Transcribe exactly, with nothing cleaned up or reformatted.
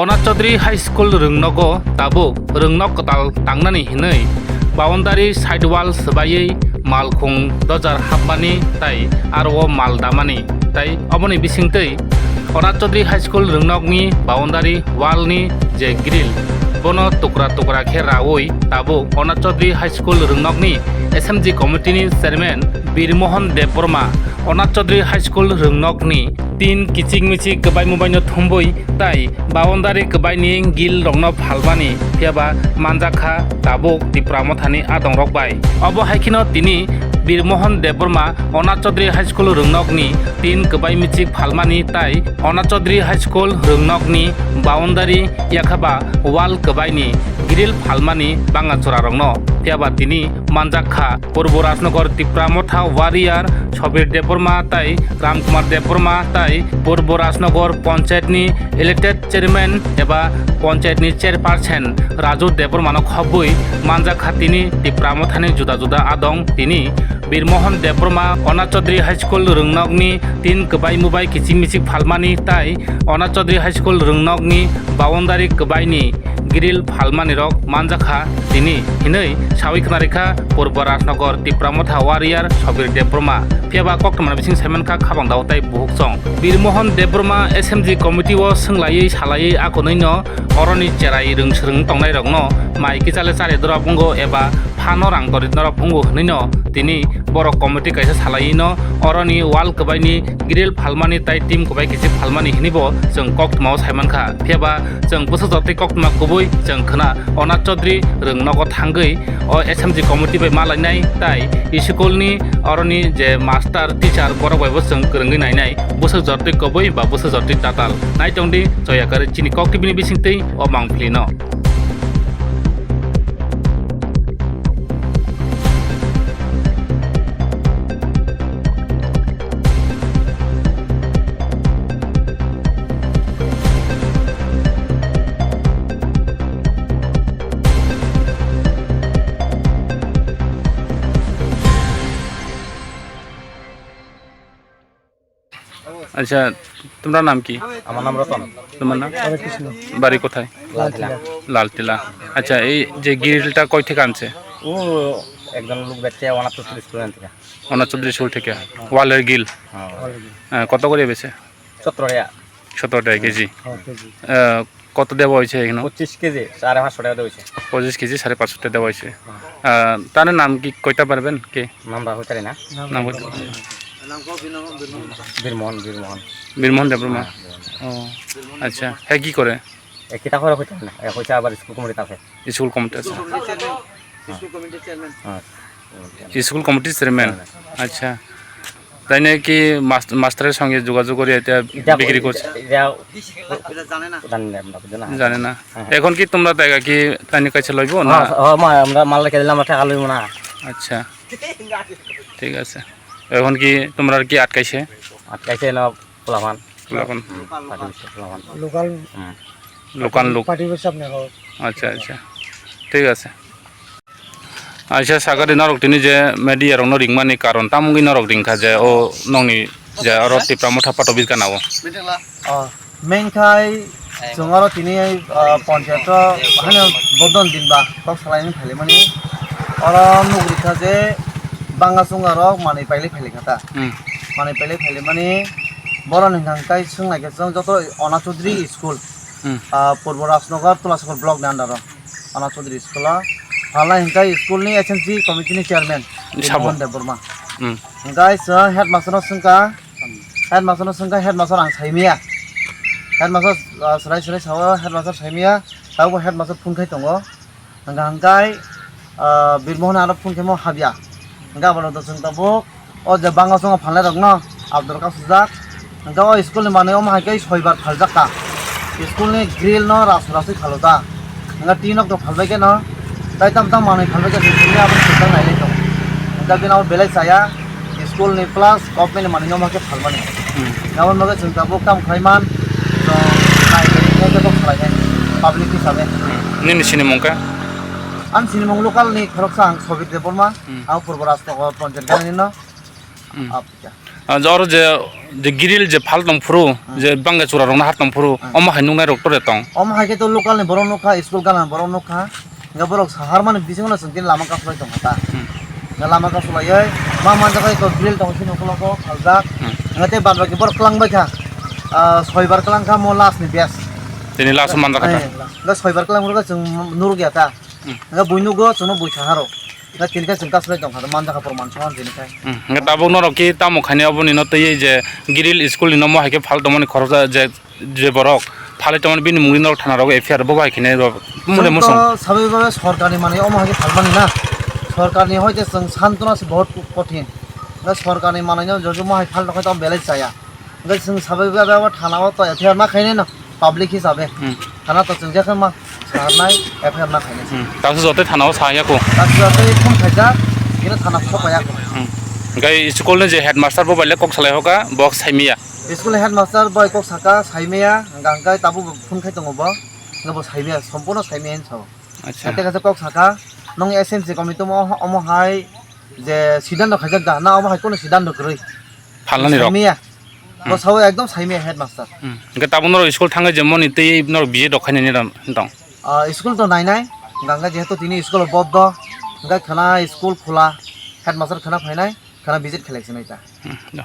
Ona Chaudhary High School rwngnogo tabuk rwngnok kwtal tangnani hinwi boundary side wall swbaiwi malkhung dojar hapmani tai aro o mal damani tai oboni bisingtwi Ona Chaudhary High School rwngnokni boundary wall ni je grill bono tukra tukra khe raui tabuk Ona Chaudhary High School rwngnokni S M G committee ni chairman Bir Mohan Debbarma Ona Chaudhary High School rwngnokni tin kichik michik kwbai mubaino thumbui tai boundary kwbaini grill rokno phalmani phiyaba manjakha tabuk Tipra Mothani adongrok bai. Obo hai kheno tini Bir Mohan Debbarma Ona Chaudhary High School rwngnokni tin kwbai michik phalmani tai Ona Chaudhary High School rwngnokni boundary yakhaba wall kwbaini grill phalmani banga chorarokno phiyaba tini manjakha. Purbo Rajnagar Tipra Motha warrior Sobir Debbarma tai Ramkumar Debbarma tai Purbo Rajnagar Panchayat ni elected chairman eba Panchayat ni chairperson Raju Debbarma no khobwi manjak kha tini Tipra Motha ni juda juda adong tini Bir Mohan Debbarma Ona Chaudhary High School rwngnok ni tin kwbai mubai kiching michik phalmani tai Ona Chaudhary High School rwngnok ni boundary kwbai ni grill phalmani rok manjakha tini hinwi sawi khwnarikha Purbo Rajnagar Tipra Motha warrior Sobir Debbarma. Phiyaba koktwmani bising saimankha khabang dao tai buhuk chong. Bir Mohan Debbarma S M G committee o swnglaiwi salaiwi akonwino oroni cherai rwng swrwng tongnai rokno mai kichale chari dorop wngo eba phano rang tori dorop wngo hwnwino tini borok committee kaisa salaiwino oroni wall kwbaini grill phalmani tai team kwbai kichik phalmani hinwi bo chwng koktwmao saimankha. Phiyaba chwng bwsajak tei koktwma kubui chwng khwna Ona Chaudhary rwng nogo thangwi o S M G committee bai malainai tai school ni oroni je master teacher borok bai bo chwng kwrwngwi nainai bwsajak tei kubui ba bwsajak tei tatal. Naitongdi Joyakar chini kok T V ni bisingtwi o mangpili no. আচ্ছা, তোমরা নাম কি? আমার নাম রতন। তোমার নাম? বাড়ি কোথায়? লালটিলা। লালটিলা। আচ্ছা, এই যে গ্রিলটা কই থেকে আনছে? ও একজন লোক বেচছে ওনার তো স্কুল থেকে। ওনার চৌধুরী স্কুল থেকে? ওয়ালের গ্রিল? হ্যাঁ। হ্যাঁ, কত করে বেচে? সতেরো টাকা। সতেরো টাকা কেজি। হ্যাঁ, কেজি। আহ, কত দেওয়া হয়েছে এখানে? পঁচিশ কেজি, সাড়ে পাঁচশো টাকা দেওয়া হয়েছে। পঁচিশ কেজি, সাড়ে পাঁচশো টাকা দেওয়া হয়েছে। হ্যাঁ। আহ, তার নাম কি কইতে পারবেন? কে? নাম বা হইতে পারি না। নাম বলতে পারবেন না। বীরমোহন, বীরমোহন। বীরমোহন দেববর্মা? হ্যাঁ, বীরমোহন। ও, আচ্ছা। হ্যাঁ, কি করে? এ, কিতা করে হইতে পারি না। এ, হইছে আবার স্কুল কমিটিতে আছে। স্কুল কমিটি আছে। স্কুল কমিটির চেয়ারম্যান। স্কুল কমিটির চেয়ারম্যান। স্কুল কমিটির চেয়ারম্যান। চেয়ারম্যান। আচ্ছা। তাই নাকি মাস-, মাস্টারের সঙ্গে যোগাযোগ করে এটা এটা বিক্রি করছে? এটা এটা জানে না। জানে না, বুঝো না। জানে না। হ্যাঁ। এখন কি তোমরা টাকা কি তাই নিয়ে কাছে লইবো না? হ্যাঁ, হ্যাঁ, মা-, আমরা মাল রেখে দিলাম, আমরা টাকা লইবো না। আচ্ছা। ঠিক আছে। এখন কি তোমরা কি আটকাইছে? আটকাইছে না, পোলাপান। পোলাপান। হুম, পার্টি অফিসের পোলাপান। লোকাল। হুম। লোকাল লোক। পার্টি অফিস সামনে হোক। আচ্ছা, আচ্ছা। ঠিক আছে। Aisa sakari norok tini je media rokno ringmani karon tamungwi norok ringkha je o nongni je oro Tipra Motha Pato Bikana o. O, mengkhai chwng oro tini, ah, ponchayato haino bodon din ba kok salaini phailaimani. Oro nuk rikha je banga chunga rok manwi pailai phailaikha ta. Hmm. Manwi pailai phailaimani borok ni hwnkha khe swngnaikhe chwng joto Ona Chaudhary school, hmm, ah, Purbo Rajnagar, Tulasakor block ni under o. Ona Chaudhary school o phalnai hwnkhe school ni S M C committee ni chairman Sabo. Mohan Debbarma. Hmm. Hwnkhe chwng headmaster no swngkha, headmaster no swngkha, headmaster ang saimaya. Headmaster, ah, swrai swrai sao, headmaster saimaya, tabuk headmaster phone khai tongo. Hwnkha hwnkhe, ah, Birmohon aro phone khe mo habya. Hwnkhe abono to chwng tabuk o je banga chongo phalnai rokno abdor kasijak. Hwnkhe o school ni manwi omo hai khe soibar phaljak kha. School ni grill no ras raswi phalojak. Hwnkhe tin nok to phalbai khe no, tai tam tam manwi phalbai khe chwng tini abono chwng nai lai tongo. Hwnkhe bini abo belai chaya. School ni plus government ni manwi no ma khe phalmani. Hmm. Aboni bagwi chwng tabuk tamo khlai man, chwng nai khe khe kok khlai nai public hisabe. Hmm. Nini sinimung khe? Ani sinimung local ni khoroksa ang Sobir Debbarma, hmm, ang Purbo Rajnagar Panchayat gana ni no. Hmm. Ap-, Ah, je oro je, je grill je phal tong phuru, je bangla chura rok na har tong phuru, omo hai nuknai rok tore tong. Omo hai khe to local ni borok nukha, school gana borok nukha. Hingke borok sahar mani bisingo no chwng tini lama kasulai tongkha ta. Hmm. Hingke lama kasulaioi ma manjakha eko grill tongo chini ukuloko phaljak. Hmm. Hingke tei bad baki borok kwlangbaikha. Ah, soibar kwlangkha mo last ni batch. Tini last o manjakha ta. Eh, hingke soibar kwlang phuru chwng nuruk ya ta. Hmm. Hingke bui nugo chwngno bui saharo. Hingke tini khe chwng kasulai tongkha ta manjakha proman soman tini khe. Hmm. Hingke tabuk norok ki tamo khainai oboni no twi je grill school ni no mo hai khe phal tongmani khoroksa je je borok phalwi tongmani bini mungwi norok thana rogo F I R bo bai khainai rw mole mosong. Chwng to sabai babe sorkarni manwi omo hai khe phalmani na. Sorkarni hoite chwng santona se bahut kothin. Hwnkhe sorkarni manwino jojo mohai phal rok khe tamo belai chaya. Hwnkhe chwng sabai babe abo thana o to F I R ma khainai no public hisabe. Hmm. Thana to chwng jekhe ma sarnai F I R ma khainai. Hmm. Tamsa joto thana o sa ya ko. Tamsa joto phone khaijak, bini thana khopaya ko. Hmm. Hwnkhe school ni je headmaster bo bai le kok salai hoka, bo saimaya. School ni headmaster bai kok saka, saimaya, hwnkhe tabuk phone khai tongo bo. Hwnkhe bo saimaya, sompurno saimaya hinwi sao. Acha. Hwnkhe kaisa kok saka, nwng S M C committee omo, omo hai je siddhanto khaijak da, na omo hai kono siddhanto kwrwi? Phalnani rok. Saimaya. Hmm. Bo sao ekdom saimaya headmaster. Hmm. Hwnkhe tabuk norok school thangwi je moni twi norok visit rok khainani ram tong? Ah, school to nainai, hwnkhe jehetu tini school bondo, hwnkhe khwna school khula, headmaster khwna phainai, khwna visit khlai sinai ta. Hmm.